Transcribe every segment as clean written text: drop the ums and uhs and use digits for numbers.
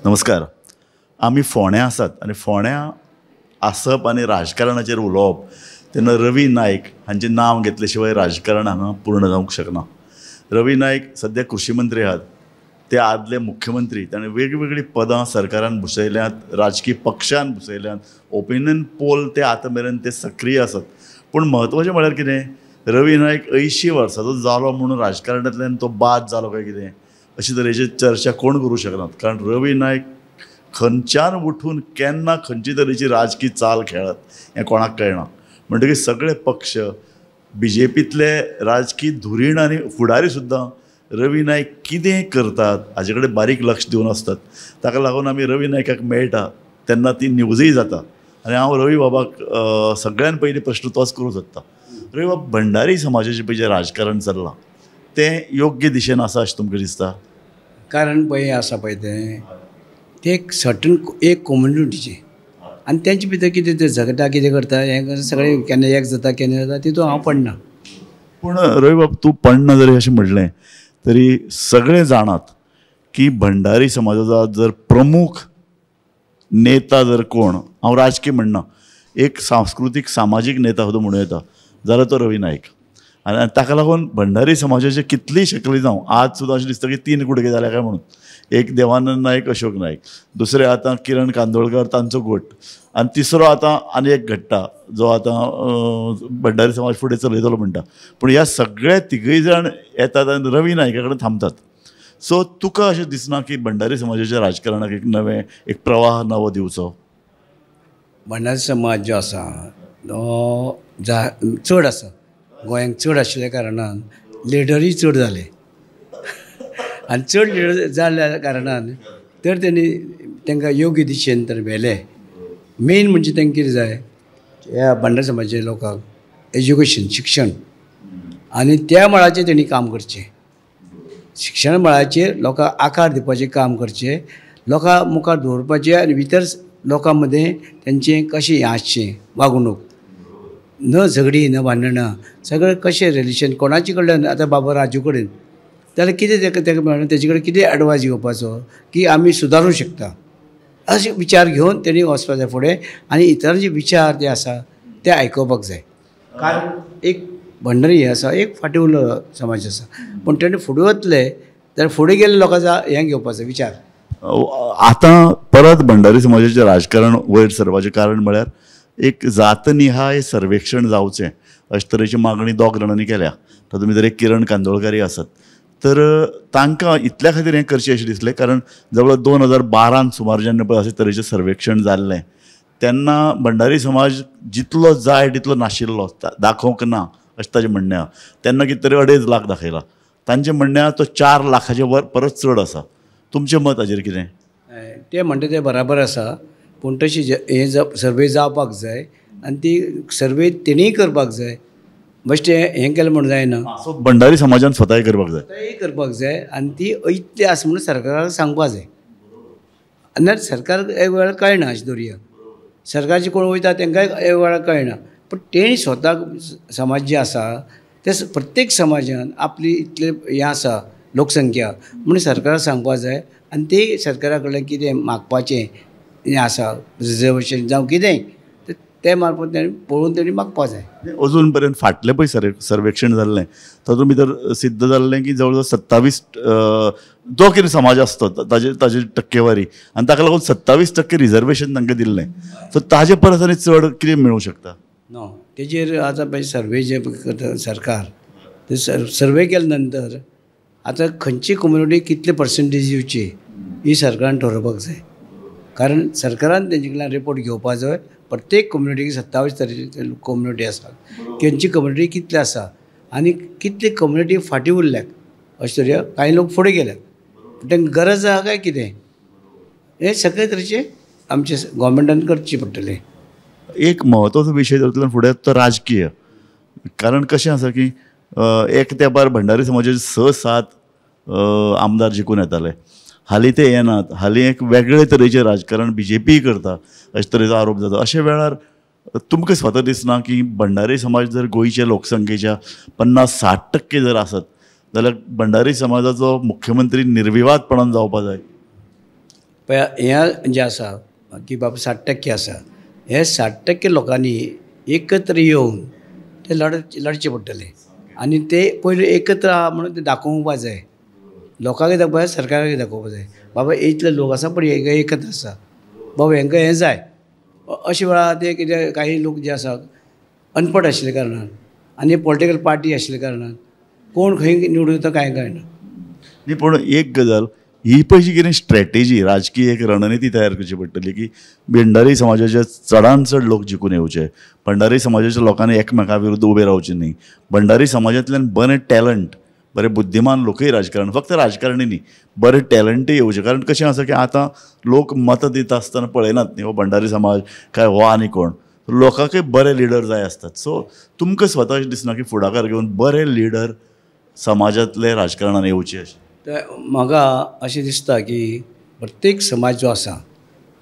नमस्कार. आमी फोंड्या आसात आनी फोंड्या आसप आनी राजकारणाचेर उलोवप तेन्ना रवी नायक हांचें नांव घेतले शिवाय राजकारण हांगा पूर्ण जावंक शकना. रवी नायक सद्या कृशी मंत्री आहात, ते आदले मुख्यमंत्री. ताणें वेगवेगळीं पदां सरकारान भुसयल्यांत, राजकीय पक्षान भुसयल्यांत, ओपिनियन पोल ते आतां मेरेन ते सक्रीय आसात. पूण म्हत्वाचें म्हळ्यार कितें, रवी नायक 80 वर्सांचो जालो म्हणून राजकारणांतल्यान तो बाद जालो काय कितें अशे तरेची चर्चा कोण करूं शकनात. कारण रवी नायक खंयच्यान उठून केन्ना खंयची तरेची राजकीय चाल खेळत हें कोणाक कळना. म्हणटकीर सगळे पक्ष, बीजेपींतले राजकीय धुरीण आनी फुडारी सुद्दां रवी नायक कितें करतात हाजे कडेन बारीक लक्ष दिवन आसतात. ताका लागून आमी रवी नायकाक मेळटा तेन्ना ती न्यूजय जाता. आनी हांव रवी बाबाक सगळ्यान पयलीं प्रश्न तोच करूंक सोदता. रवी बाब, भंडारी समाजाचें पळय जें राजकारण चल्लां तें योग्य दिशेन आसा अशें तुमकां दिसता? कारण पळय आसा पळय तें एक सर्टन एक कम्युनिटीचें आनी तेंचे भितर कितें तें झगडटा, कितें करता, हें सगळें केन्ना एक जाता केन्ना जाता, तितून हांव पडना. पूण रवी बाब, तूं पडना जरी अशें म्हणलें तरी सगळे जाणात की भंडारी समाजाचो जर प्रमुख नेता जर कोण, हांव राजकीय म्हणना, एक सांस्कृतीक सामाजीक नेता सुद्दां म्हणूं येता जाल्यार तो रवी नायक. आनी ताका लागून भंडारी समाजाचे कितलीय शकली जावं, आज सुद्दां अशें दिसता की 3 कुडके जाले काय म्हणून. एक देवानंद नायक, अशोक नायक, दुसरे आतां किरण कांदोळकर तांचो गोट, आनी तिसरो आतां आनी एक घडटा जो आतां भंडारी समाज फुडें चलयतलो म्हणटा. पूण ह्या सगळे तिगूय जाण येतात आनी रवी नायका कडेन थांबतात. सो तुका अशें दिसना की भंडारी समाजाच्या राजकारणाक एक नवें एक प्रवाह नवो दिवचो? भंडारी समाज जो आसा तो चड आसा गोंयांत, चड आशिल्ल्या कारणान लिडरूय चड जाले आनी चड लिडर जाल्ल्या कारणान तर तेणी तांकां योग्य दिशेन तर व्हेले. मेन म्हणजे तांकां कितें जाय, ह्या भंडारी समाजाच्या लोकांक एज्युकेशन, शिक्षण, आनी त्या मळाचेर तेणी काम करचें. शिक्षण मळाचेर लोकांक आकार दिवपाचें काम करचें, लोकां मुखार दवरपाचें आनी भितर लोकां मदें तेंचें कशें हें आसचें वागणूक, न झगडी न भांडणां, सगळें कशें रिलेशन कोणाचे कडल्यान. आतां बाबा राजू कडेन जाल्यार कितें ताका ताका मेळना, तेजे कडेन कितें एडवायस घेवपाचो की आमी सुदारूंक शकता अशे विचार घेवन तेणी वचपा जाय फुडें. आनी इतरांचे विचार जे आसा ते आयकुपाक जाय. कारण एक भंडारी हे आसा, एक फाटीं उरलो समाज आसा, पूण तेणी फुडें वतले जाल्यार फुडें गेल्ले लोकांचो हें घेवपाचो विचार. आतां परत भंडारी समाजाचें राजकारण वयर सरपाचें कारण म्हळ्यार एक जातनिहाय सर्वेक्षण जावचें अशे तरेची मागणी दोग जाणांनी केल्या. तातूंत भितर एक किरण कांदोळकारी आसात. तर तांकां इतल्या खातीर हें करचें अशें दिसलें कारण जवळ 2012 सुमार जेन्ना पळय अशे तरेचें सर्वेक्षण जाल्लें तेन्ना भंडारी समाज जितलो जाय तितलो नाशिल्लो, दाखोवंक ना अशें ताजें म्हणणें आसा. तेन्ना कितें तरी 2.5 लाख दाखयला, तांचें म्हणणें आसा तो 4 लाखाचे वर परत चड आसा. तुमचें मत हाजेर कितें? तें म्हणटा तें बराबर आसा, पूण तशी हें सर्वे जावपाक जाय आनी ती सर्वे तेणीय करपाक जाय. बेश्टें हें केलें म्हूण जायना, सो भंडारी समाजान स्वताय करपाक जाय, स्वताय करपाक जाय आनी ती इतली आसा म्हणून सरकाराक सांगपाक जाय. आनी सरकार एक वेळार कळना अशें दवरुया, सरकारचे कोण वयता तांकांय एक वेळार कळना, पूण तेणी स्वताक समाज जे आसा ते प्रत्येक समाजान आपली इतले हें आसा लोकसंख्या म्हणून सरकाराक सांगपाक जाय. आनी ते सरकारा कडल्यान कितें मागपाचें हें आसा रिजर्वेशन जावं कितेंय ते मार्फत तेणी पळोवन तेणी मागपाक जाय. अजून पर्यंत फाटलें पळय सर्वेक्षण जाल्लें तातूंत भितर सिद्ध जाल्लें की जवळ जवळ 27 जो कितें समाज आसता ताजे टक्केवारी आनी ताका लागून 27% रिजर्वेशन तांकां दिल्लें. सो ताजे परस आनी चड कितें मेळूंक शकता? नो, तेजेर आतां पळय सर्वे जे करता सरकार ते सर्वे केले नंतर आतां खंयची कम्युनिटी कितले पर्संटेज दिवची ही सरकारान ठरोवपाक जाय. कारण सरकारान तेंचे कडल्यान रिपोर्ट घेवपाक जाय. प्रत्येक कम्युनिटीक 27 तरेचे कम्युनिटी आसात, तेंची कम्युनिटी कितली आसा आनी कितली कम्युनिटी फाटीं उरल्यात अशें तरेन कांय लोक फुडें गेल्यात, पूण तांकां गरज आसा काय कितें हें सगळे तरेचें आमचे गोवोरमेंटान करचें पडटलें. एक म्हत्वाचो विशय तातूंतल्यान फुडें तो राजकीय. कारण कशें आसा की एक तेंपार भंडारी समाजाचे 6-7 आमदार जिखून येताले, हालीं ते येनात. हालीं एक वेगळे तरेचें राजकारण बीजेपी करता अशे तरेचो आरोप जाता. अशे वेळार तुमकां स्वता दिसना की भंडारी समाज जर गोंयच्या लोकसंख्येच्या 50-60% जर आसत जाल्यार भंडारी समाजाचो मुख्यमंत्री निर्विवादपणान जावपा जाय? पळय हें जें आसा की बाबा 60% आसा, हे 60% लोकांनी एकत्र येवन ते लडचें पडटलें आनी ते पयलीं एकत्र आहा म्हणून ते दाखोवपा जाय, लोकांक दाखोवपा जाय, सरकाराक दाखोवपा जाय, बाबा इतले लोक आसा पूण एकत्र आसा, बाबा हेंकां हें जाय. अशे वेळार ते कितें काही लोक जे आसा अनपड आशिल्ल्या कारणान आनी पॉलिटिकल पार्टी आशिल्ल्या कारणान कोण खंय निवडून येता कांय कळना. न्ही, पूण एक गजाल ही पयशी कितें स्ट्रॅटेजी, राजकीय एक रणनिती तयार करची पडटली की भंडारी समाजाचे चडान चड लोक जिखून येवचे, भंडारी समाजाच्या लोकांनी एकमेका विरुद्ध उबे रावचे न्ही, भंडारी समाजांतल्यान बरें टॅलंट, बरे बुद्धिमान लोकय राजकारण, फक्त राजकारणी न्ही, बरे टॅलंटय येवचे. कारण कशें आसा की आतां लोक मतां दिता आसतना पळयनात न्ही हो भंडारी समाज काय हो आनी कोण, लोकांकय बरे लिडर जाय आसतात. सो तुमकां स्वता अशें दिसना की फुडाकार घेवन बरे लिडर समाजांतले राजकारणान येवचे अशें? तर म्हाका अशें दिसता की प्रत्येक समाज जो आसा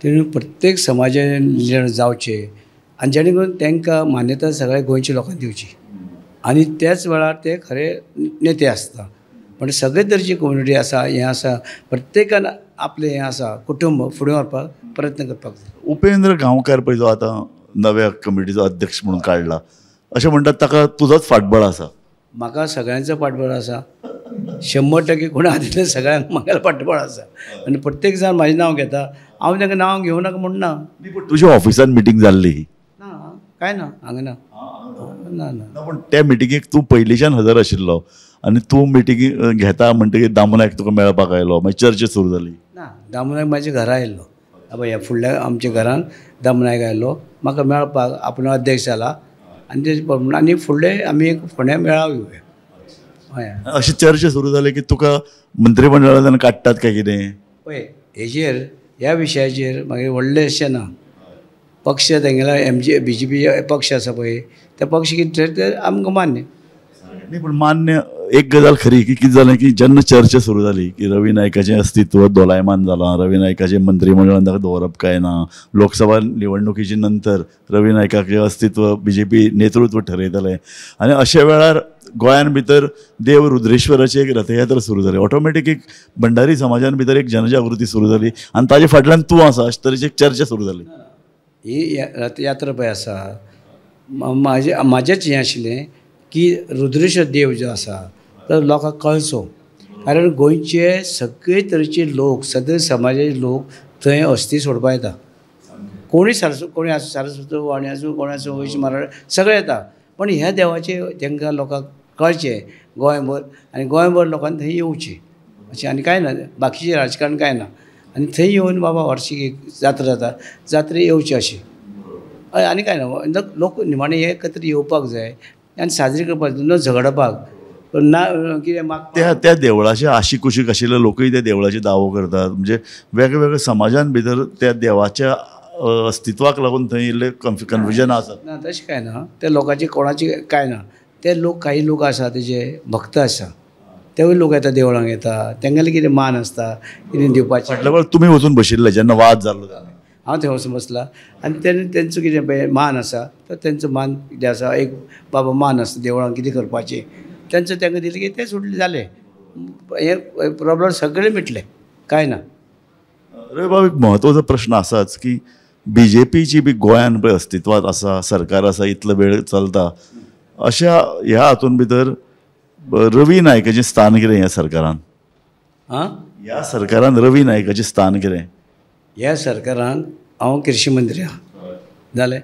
तेणी प्रत्येक समाजान लिडर जावचे आनी जेणे करून तांकां मान्यता सगळ्या गोंयच्या लोकांक दिवची आनी त्याच वेळार ते खरे नेते आसता. पण सगळे तरेची कम्युनिटी आसा, हें आसा, प्रत्येकान आपलें हें आसा कुटुंब फुडें व्हरपाक प्रयत्न करपाक जाय. उपेंद्र गांवकार पळय जो आतां नव्या कमिटीचो अध्यक्ष म्हणून काडला, अशें म्हणटात ताका तुजोच फाटबळ आसा. म्हाका सगळ्यांचो फाटबळ आसा, 100% कोण आदिल्लें सगळ्यांक म्हाका फाटबळ आसा आनी प्रत्येक जाण म्हाजें नांव घेता, हांव तांकां नांव घेवं नाका म्हूण ना. पूण तुज्या ऑफिसान मिटींग जाल्ली? ना, कांय ना, हांगा ना. ना ना, पूण त्या मिटिंगेक तूं पयलींच्यान हजर आशिल्लो आनी तूं मिटिंगी घेता म्हणटकीर दामू नायक तुका मेळपाक आयलो, मागीर चर्चा सुरू जाली. ना, दामू नायक म्हाज्या घरा आयिल्लो, ह्या फुडल्या आमच्या घरान दामू नायक आयलो म्हाका मेळपाक, आपूण अध्यक्ष जाला आनी तेजे प्रमाण आनी फुडले आमी एक फोंड्या मेळाव घेवया. हय, अशी चर्चा सुरू जाली की तुका मंत्रीमंडळांतल्यान काडटात काय कितें? पळय हेजेर ह्या विशयाचेर मागीर व्हडलें अशें ना, पक्ष तेंगेलो एमजी बीजेपी पक्ष आसा पळय, ते पक्ष कितें ते आमकां मान्य न्ही. पूण मान्य एक गजाल खरी की कितें जालें की जेन्ना चर्चा सुरू जाली की रवी नायकाचें अस्तित्व दोलायमान जालां, रवी नायकाचें मंत्रीमंडळान ताका दवरप काय ना, लोकसभा निवडणुकीचे नंतर रवी नायकाचें अस्तित्व बीजेपी नेतृत्व ठरयतलें आनी अशा वेळार गोंयान भितर देव रुद्रेश्वराची एक रथयात्रा सुरू जाली, ऑटोमॅटीक एक भंडारी समाजान भितर एक जनजागृती सुरू जाली आनी ताजे फाटल्यान तूं आसा अशे तरेची एक चर्चा सुरू जाली. ही रथयात्रा पळय आसा म्हाजेंच हें आशिल्लें की रुद्रेश्वर देव जो आसा तो लोकांक कळचो, कारण गोंयचे सगळे तरेचे लोक, सगळे समाजाचे लोक थंय अस्थी सोडपा येता, कोणी कोणी आसूं सारस्वत वाणी आसूं, कोण आसूं वैश्य मराठा सगळे येता, पण ह्या देवाचें तांकां लोकांक कळचें गोंयभर आनी गोंयभर लोकांनी थंय येवचें अशें, आनी कांय ना, बाकीचें राजकारण कांय ना, आनी थंय येवन बाबा वर्शीक एक जात्रा जाता, जात्रे येवची अशी, हय, आनी कांय ना. लोक निमाणें एकत्र येवपाक जाय आनी साजरी करपाक जाय, न झगडपाक ना कितें. त्या त्या देवळाच्या आशिकुशीक आशिल्ले लोकूय त्या देवळाचे दावो करतात, म्हणजे वेगळ्या समाजान भितर त्या देवाच्या अस्तित्वाक लागून थंय इल्लें कन्फ्युजन आसा. ना, तशें कांय ना, त्या लोकांची कोणाची कांय ना, ते लोक काही लोक आसा तेजे भक्त आसा, तेवूय लोक येता देवळांक येता, तेंगेलें कितें मान आसता कितें दिवपाचें. फाटल्या वेळार तुमी वचून बशिल्ले जेन्ना वाद जाल्लो? हांव थंय वचून बसला आनी तेंचो कितें मान आसा तो तेंचो मान कितें आसा, एक बाबा मान आसता देवळांक कितें करपाचें, तेंचो तांकां दिलें की तें सुटलें जालें, हे प्रॉब्लम सगळे मिटले, कांय ना. रवी बाब, एक म्हत्वाचो प्रश्न आसाच की बीजेपीची बी गोंयान पळय अस्तित्वांत आसा, सरकार आसा, इतलो वेळ चलता, अशा ह्या हातून भितर रवी नायकाचें स्थान कितें ह्या सरकारान? आं, ह्या सरकारान रवी नायकाचें स्थान कितें? ह्या सरकारान हांव कृशी मंत्री आहा जालें,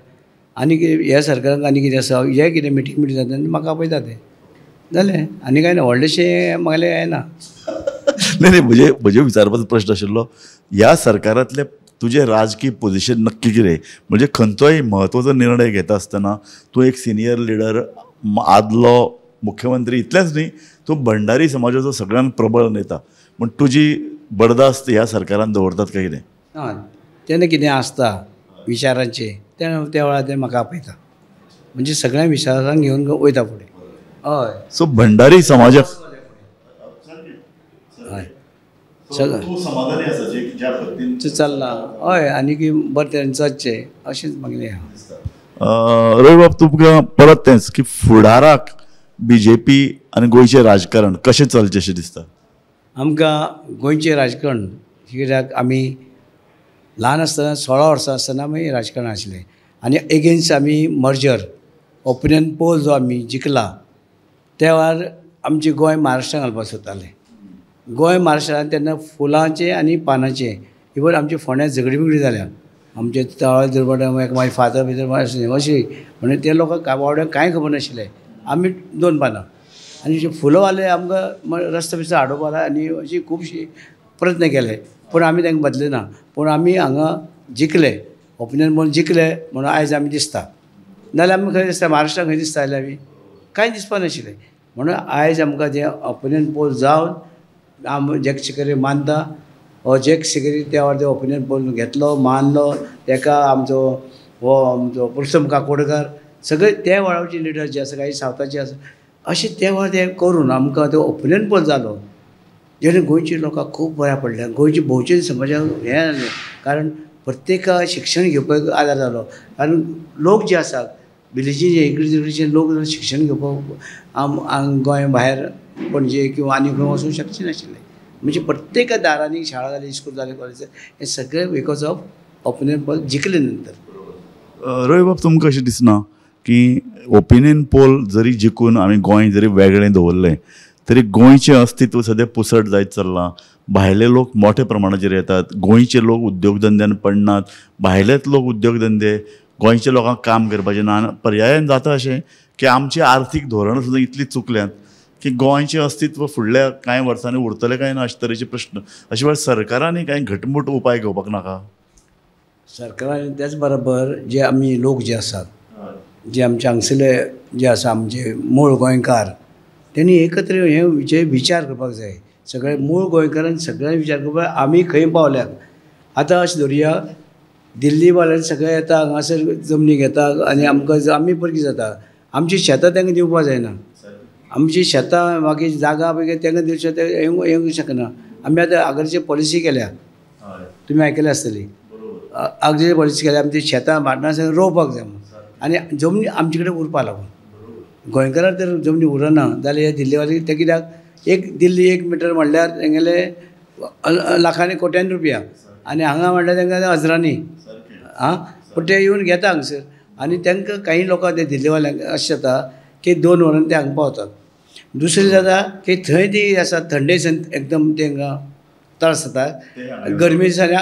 आनी ह्या सरकारान आनी कितें आसा, हे कितें मिटींग मिटींग जाता आनी म्हाका आपयता तें जालें, आनी कांय ना, व्हडलेशें म्हागेलें हें ना. न्ही न्ही, म्हजे विचारपाचो प्रश्न आशिल्लो ह्या सरकारांतलें तुजें राजकीय पोजिशन नक्की कितें, म्हणजे खंयचोय म्हत्वाचो निर्णय घेता आसतना तूं एक सिनियर लिडर, आदलो मुख्यमंत्री, इतलेंच न्ही तूं भंडारी समाजाचो सगळ्यांत प्रबळ नेता, म्हण तुजी बर्दास्त ह्या सरकारान दवरतात काय कितें? ना, तेन्ना कितें आसता विचारांचें त्या वेळार ते म्हाका आपयता, म्हणजे सगळ्या विचारांक घेवन वयता फुडें. हय, सो भंडारी समाजाक हय सगळें चल्लां, हय, आनी की बरें तरेन चलचें अशेंच म्हागेलें आहा. रवी बाब, तुमकां परत तेंच की फुडाराक बीजेपी आनी गोंयचें राजकारण कशें चलचें अशें दिसता? आमकां गोंयचें राजकारण कित्याक आमी ल्हान आसतना 16 वर्सां आसतना आमी राजकारणान आशिल्ले आनी एगेन्स्ट आमी मर्जर ओपिनियन पोल जो आमी जिखला त्या वेळार आमचें गोंय महाराष्ट्रान घालपाक सोदताले. गोंय महाराष्ट्रान तेन्ना फुलांचें आनी पानाचें इवन आमच्या फोंड्या झगडी बिगडी जाल्या आमचे तळाव दुर्भाट मागीर फातर भितर अशी म्हणजे ते लोकांक वावड्यांक कांय खबर नाशिल्लें. आमी 2 पानां आनी जे फुलां वाले आमकां रस्तो बिस्तो आडोवपा आनी अशी खुबशी प्रयत्न केले पूण आमी तांकां बदले ना. पूण आमी हांगा जिखले ओपिनियन पोल जिखले म्हणून आयज आमी दिसता, नाजाल्यार आमी खंय दिसता महाराष्ट्रान खंय दिसता जाल्यार आमी कांय दिसपा नाशिल्लें. म्हणून आयज आमकां जें ओपिनियन पोल जावन आम जॅक सिकेरी मानता. हो जॅक सिकेरी त्या वेळार ओपिनियन पोल घेतलो मानलो ताका आमचो हो आमचो पुरुषोत्तम काकोडकर सगळे त्या वेळावचे लिडर जे आसा काही सावथाचे आसा अशें त्या वेळार ते करून आमकां तो ओपिनियन पोल जालो जेणे गोंयच्या लोकांक खूब बऱ्या पडलें. गोंयचे भोवजन समाजाक हें जालें कारण प्रत्येका शिक्षण घेवपाक आदार जालो. कारण लोक जे आसात विलेजी जे इकडे तिकडचे लोक शिक्षण घेवपाक गोंय भायर पणजे किंवा आनी खंय वचूंक शकचे नाशिल्ले. म्हणजे प्रत्येक दारांनी शाळा जाली इस्कूल जाली कॉलेज हे सगळे because of opinion poll जिखले नंतर. रवीबाब तुमकां अशें दिसना की ओपिनियन पोल जरी जिखून आमी गोंय जरी वेगळें दवरलें तरी गोंयचें अस्तित्व सद्या पुसट जायत चल्लां. भायले लोक मोठ्या प्रमाणाचेर येतात, गोंयचे लोक उद्योगधंद्यान पडनात, भायलेच लोक उद्योगधंदे गोंयच्या लोकांक काम करपाचें ना. पर्यायान जाता अशें की आमचें आर्थीक धोरणां सुद्दां इतलीं चुकल्यांत की गोंयचें अस्तित्व फुडल्या कांय वर्सांनी उरतलें काय ना अशे तरेचे प्रश्न. अशे वेळार सरकारांनी कांय घटमूट उपाय घेवपाक नाका? सरकारान त्याच बरोबर जे आमी लोक जे आसात जे आमचे हांगसरले जे आसा आमचे मूळ गोंयकार तेणी एकत्र हे विचार करपाक जाय. सगळे मूळ गोंयकारान सगळ्यांनी विचार करपाक आमी खंय पावल्यात. आतां अशें धरुया दिल्ली वाल्यान सगळे येता हांगासर जमनी घेता आनी आमकां आमी परकी जाता. आमची शेतां तांकां दिवपाक जायना, आमची शेतां मागीर जागा मागीर तांकां दिवचे येवंक शकना. आमी आतां आगरची पॉलिसी केल्या तुमी आयकल्या आसतली. आगरची पॉलिसी केल्या आमची शेतां भाटणां सगळें रोवपाक जाय म्हणून आनी जमनी आमचे कडेन उरपा लागून गोंयकाराक जर जमनी उरना जाल्यार हे दिल्लीवाले ते कित्याक एक दिल्ली 1 मिटर म्हणल्यार तेंगेले लाखांनी कोट्यांनी रुपया आनी हांगा म्हणल्यार तांकां हजरांनी आं पूण ते येवन घेता हांगसर आनी तांकां काही लोकांक ते दिल्लीवाल्यांक अशें जाता की 2 वरां ते हांगा पावतात. दुसरें जाता की थंय ती आसा थंडे एकदम तांकां त्रास जाता गरमे दिसांनी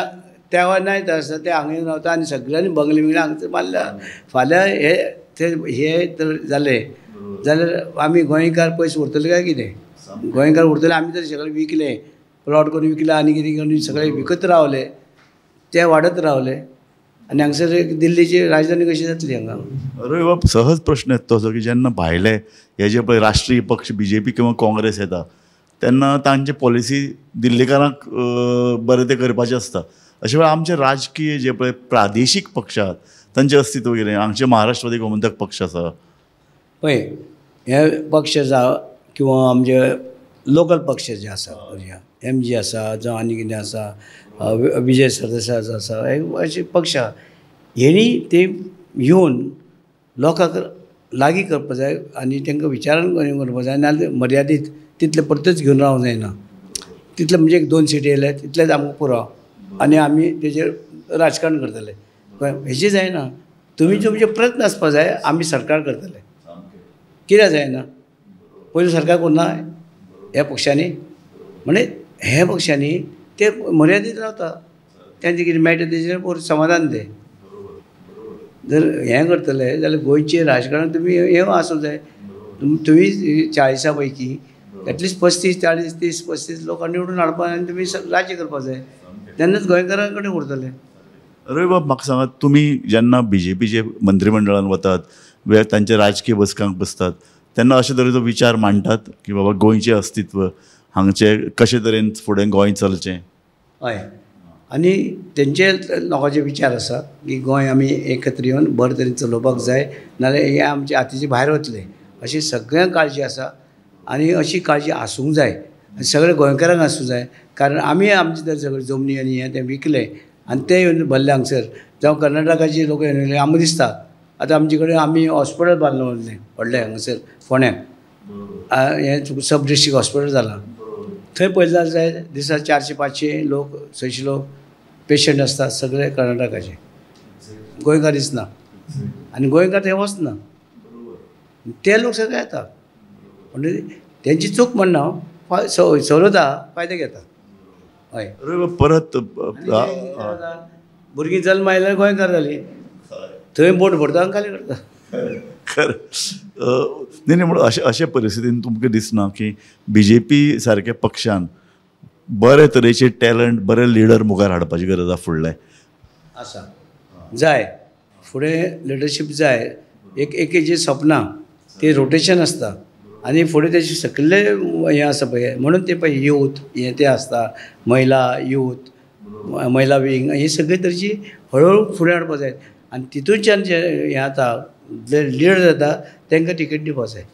त्या वेळार नाय त्रास जाता ते हांगा येवन रावता आनी सगळ्यांनी बंगले बिंगले हांगसर बांदल्या. फाल्यां हे ते हे तर जाले जाल्यार आमी गोंयकार पयस उरतले काय कितें? गोंयकार उरतले आमी तर सगळे विकले प्लॉट करून विकले आनी कितें करून सगळे विकत रावले ते वाडत रावले आनी हांगसर दिल्लीची राजधानी कशी जातली हांगा? रवीबाब सहज प्रश्न येता तसो की जेन्ना भायले हे जे पळय राष्ट्रीय पक्ष बीजेपी किंवा काँग्रेस येता तेन्ना तांचे पॉलिसी दिल्लीकारांक बरें तें करपाचें आसता. अशे वेळार आमचे राजकीय जे पळय प्रादेशीक पक्ष आहात तांचें अस्तित्व कितें? हांगचे महाराष्ट्रवादी गोमंतक पक्ष आसा पळय हे पक्ष आसा किंवा आमचे लोकल पक्ष जे आसा एम जी आसा जावं आनी कितें आसा विजय सरदेसाय आसा हे अशे पक्ष आसा हेणी ते येवन लोकांक लागीं करपाक जाय आनी तांकां विचारान करपाक जाय. नाजाल्यार मर्यादीत तितले परतेच घेवन रावंक जायना. तितले म्हणजे 1-2 सिटी येयले तितलेच आमकां पुरो आनी आमी तेजेर राजकारण करतले हेजें जायना. तुमी तुमचे प्रयत्न आसपाक जाय आमी सरकार करतले कित्याक जायना? पयलीं सरकार करूं ना ह्या पक्षांनी म्हणजे ह्या पक्षांनी ते मर्यादीत रावता तांचें कितें मेळटा तेजेर समाधान ते जर हें करतले जाल्यार गोंयचें राजकारण तुमी हें आसूंक जाय. तुमी 40 पैकी एटलिस्ट 35, 40, 30, 35 लोकांक निवडून हाडपाक आनी तुमी राज्य करपाक जाय तेन्नाच गोंयकारां कडेन उरतले. रवीबाब म्हाका सांगात तुमी जेन्ना बीजेपीचे मंत्रिमंडळान वतात तांच्या राजकीय बसकांक बसतात तेन्ना अशे तरेचो विचार मांडटात की बाबा गोंयचें अस्तित्व हांगचें कशे तरेन फुडें गोंय चलचें? हय आनी तेंचे लोकांचे विचार आसा की गोंय आमी एकत्र येवन बरे तरेन चलोवपाक जाय नाजाल्यार हे आमचे हातीचे भायर वतले अशी सगळ्यांक काळजी आसा आनी अशी काळजी आसूंक जाय आनी सगळे गोंयकारांक आसूंक जाय. कारण आमी आमचे तर सगळे जमनी आनी हें तें विकलें आनी ते येवन भरले हांगसर जावं कर्नाटकाचे लोक येवन आमकां दिसता आतां आमचे कडेन आमी हॉस्पिटल बांदलें व्हडलें हांगासर फोंड्याक हें सब डिस्ट्रिक्ट हॉस्पिटल जालां थंय पळयलें जाल्यार दिसा 400-500 लोक 600 लोक पेशंट आसता सगळे कर्नाटकाचे, गोंयकार दिसना आनी गोंयकार थंय वचना, ते लोक सगळे येता. म्हणजे तेंची चूक म्हणना हांव, सवलत आहा, फायदे घेता. हय परत भुरगीं जल्म आयल्यार गोंयकार जालीं, थंय बोट भरता आनी खाली करता. खरें न्ही न्ही, म्हणून अशे अशे परिस्थितीन तुमकां दिसना की बी जे पी सारक्या पक्षान बरे तरेचे टॅलंट, बरे लिडर मुखार हाडपाची गरज आसा फुडलें? आसा, जाय फुडें लिडरशीप जाय. एक एक जे सपनां ते रोटेशन आसता आनी फुडें तेजे सगळे हें आसा पळय, म्हणून ते पळय यूथ हें तें आसता, महिला यूथ, महिला विंग, हे सगळे तरेची हळूहळू फुडें हाडपाक जाय. आनी तितूंतल्यान जे हें जाता, लिडर जाता तांकां तिकेट दिवपाक जाय.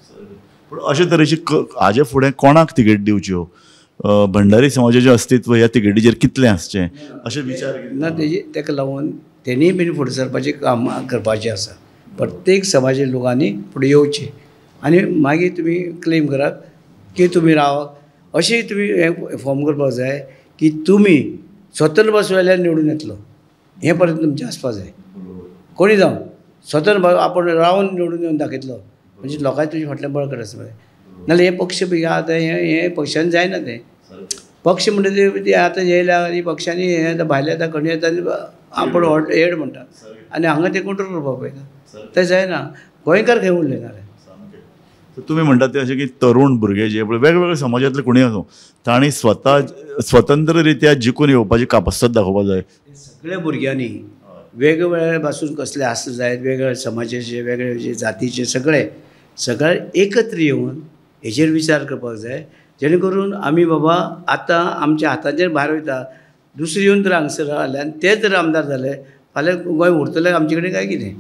पूण अशे तरेची हाजे फुडें कोणाक तिकेट दिवच्यो? भंडारी समाजाचें अस्तित्व ह्या तिकेटीचेर कितलें आसचें अशें विचार ना तेजी, ताका लागून तेणीय बीन फुडें सरपाचें काम करपाचें आसा. प्रत्येक समाजे लोकांनी फुडें येवचें आनी मागीर तुमी क्लेम करात की तुमी रावात, अशें तुमी हें फॉर्म करपाक जाय की तुमी स्वतंत्र बसवेल्यान निवडून येतलो, हें परत तुमचें आसपाक जाय. कोणी जावं स्वतंत्र आपूण रावन निवडून येवन दाखयतलो म्हणजे लोकांचे तुजे फाटल्यान बळकट आसपाक जाय. नाल्यार हे पक्ष आतां हें पक्षान जायना तें. पक्ष म्हणटा ते आतां येयल्या आनी पक्षांनी हें आतां भायले येता खंय येता आनी आपूण हेड म्हणटा आनी हांगा ते कंट्रोल करपाक पळयता, तें जायना. गोंयकार खंय उरले ना रे. तुमी म्हणटात ते अशें की तरुण भुरगे जे पळय वेगवेगळे समाजांतले कोणूय आसूं, तांणी स्वता स्वतंत्र रित्या जिखून येवपाची कापस्ताद दाखोवपाक जाय. सगळ्या भुरग्यांनी वेगवेगळ्या पासून कसले आसले जायत, वेगवेगळ्या समाजाचे, वेगवेगळे जातीचे, सगळे सगळे एकत्र येवन हेजेर विचार करपाक जाय, जेणे करून आमी बाबा आतां आमच्या हाताचेर भायर वयता, दुसरी येवन तर हांगसर आसले आनी ते जर आमदार जाले फाल्यां गोंय उरतलें आमचे कडेन काय कितें?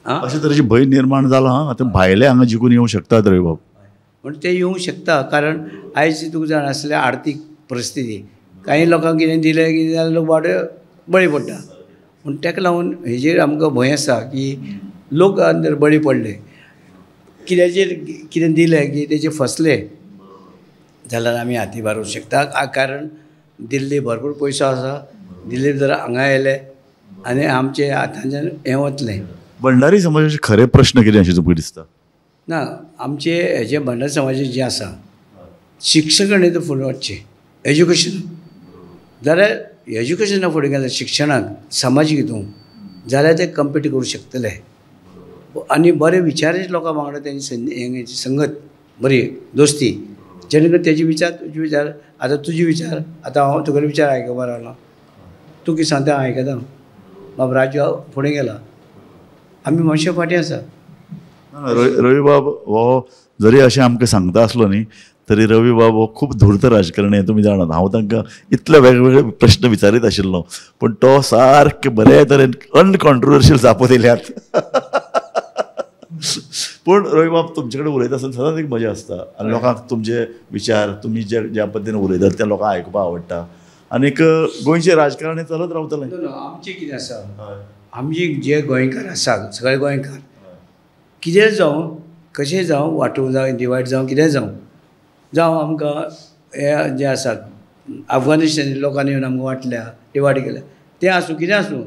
अशे तरेची भंय निर्माण जाला. आतां भायले हांगा जिखून येवंक शकतात रवी बाब, म्हण ते येवंक शकता. कारण आयज तुका जाण आसल्या आर्थीक परिस्थिती, कांय लोकांक कितें दिलें कितें जाल्यार लोक बावडे बळी पडटा. पूण ताका लागून हेजेर आमकां भंय आसा की लोक जर बळी पडले, कित्याचेर कितें दिलें की तेजे फसले जाल्यार आमी हाती भायर वचूंक शकता. कारण दिल्ली भरपूर पयसो आसा, दिल्ली जर हांगा आयले आनी आमचे हातांच्यान हें वतलें. भंडारी समाजाचे खरे प्रश्न कितें अशें तुमकां दिसता? ना, आमचे हेजे भंडारी समाजाचे जे आसा शिक्षण हें फुडें वचचें, एज्युकेशन जाल्यार एज्युकेशना फुडें गेल्यार शिक्षणाक समाजीक हितून जाल्यार ते कम्पीट करूं शकतले आनी बरे विचारच लोकां वांगडा तेंची संगत बरी दोस्ती, जेणे करून तेजे विचार तुजे विचार, आतां तुजे विचार, आतां हांव तुगेले विचार आयकपाक लागलो, तूं कितें सांगता हांव आयकता. बाब राजू फुडें गेला, आमी मातशे फाटीं आसा. रवीबाब हो जरी अशें आमकां सांगता आसलो न्ही, तरी रवीबाब हो खूब धूर्त राजकारणी, तुमी जाणात. हांव तांकां इतले वेगवेगळे प्रश्न विचारीत आशिल्लो, पूण तो सारके बरे तरेन अनकॉन्ट्रोवर्शियल जापो दिल्यात. पूण रवीबाब तुमचे कडेन उलयता आसतना सदांच एक मजा आसता आनी लोकांक तुमचे विचार, तुमी जे ज्या पद्दतीन उलयतात ते लोकांक आयकुपाक आवडटा. आनीक गोंयचें राजकारण हें चलत रावतलें. आमचें कितें आसा, आमची जे गोंयकार आसा सगळे गोंयकार कितें जावं कशें जावं, वांटूंक जावं, डिवायड जावं, कितें जावं, जावं आमकां हे जे आसात अफगाणिस्तानी लोकांनी येवन आमकां वांटल्या, डिवायड केल्या, तें आसूं कितें आसूं,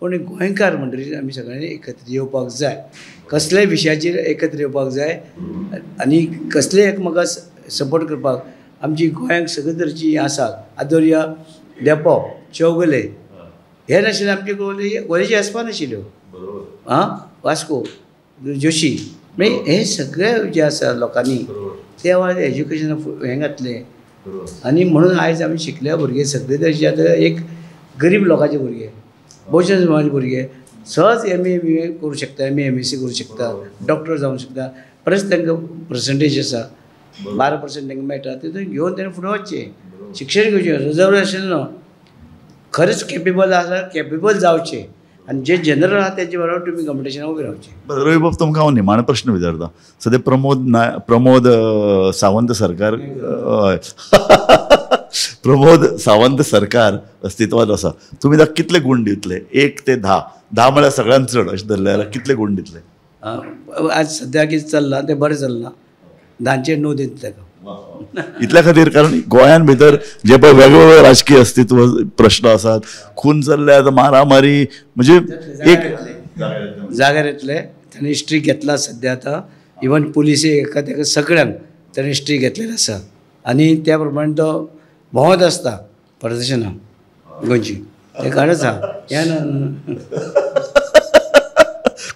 पूण गोंयकार म्हणटकीर आमी सगळ्यांनी एकत्र येवपाक जाय, कसल्याय विशयाचेर एकत्र येवपाक जाय आनी कसलेय एकमेकाक सपोर्ट करपाक. आमची गोंयांक सगळे तरेची आसा, आतां धरया धेंपो, चौगुले हे नाशिल्ले आमचे कॉलेजी आसपा नाशिल्ल्यो, आं वास्को, जोशी, मागीर हे सगळे जे आसा लोकांनी ते वेळार एज्युकेशन हें घातलें आनी म्हणून आयज आमी शिकल्या भुरगे सगळे तरेचे. आतां एक गरीब लोकांचे भुरगे, भोवजन समाजाचे भुरगे सहज एम ए बी ए करूं शकता, M A M S C करूं शकता, डॉक्टर जावंक शकता. परस तांकां पर्संटेज आसा, 12% तांकां मेळटा, तितून घेवन तेणें फुडें वचचें, शिक्षण घेवचें. रिजर्व आशिल्लें न्हू, खरेंच केपेबल आसा केपेबल जावचें आनी जे जनरल आहा तेजे बरोबर तुमी कॉम्पिटिशनाक उबे रावचें. बरें रवीबाब, तुमकां हांव निमाणो प्रश्न विचारता. सद्या प्रमोद सावंत सरकार, हय प्रमोद सावंत सरकार अस्तित्वांत आसा, तुमी ताका कितले गूण दितले? 1 ते 10, 10 म्हळ्यार सगळ्यांत चड अशें धरलें जाल्यार कितले गूण दितले? आज सद्या कितें चल्लां तें बरें चल्लां, 10 9 दितले ताका. इतल्या खातीर, कारण गोंयान भितर जे पळय वेगवेगळे राजकीय अस्तित्व प्रश्न आसात, खून चल्ल्यात, मारामारी, म्हणजे एक जाग्यार येतले. ताणें स्ट्रीक घेतला सद्या आतां, इवन पुलिसी एका तेका सगळ्यांक ताणें स्ट्रीक घेतलेलें आसा आनी त्या प्रमाणे तो भोंवत आसता प्रदर्शनां गोंयची, ते काडच आहा हें ना.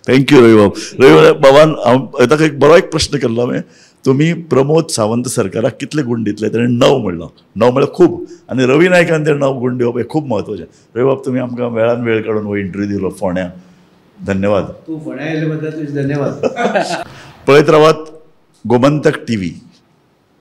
Thank you रविबाब. रवी बाबान हांव ताका एक बरो एक प्रश्न केल्लो हांवें, तुमी प्रमोद सावंत सरकाराक कितले गूण दितले? ताणें 9 म्हणलो. 9 म्हळ्यार खूब, आनी रवी नायकान ते 9 गूण दिवप हें खूब म्हत्वाचें. रविबाब, तुमी आमकां वेळान वेळ काडून हो इंटरव्यू दिलो फोंड्या, धन्यवाद. तूं फोंड्या आयिल्ले बद्दल तुजें धन्यवाद. पळयत रावात गोमंतक टीव्ही.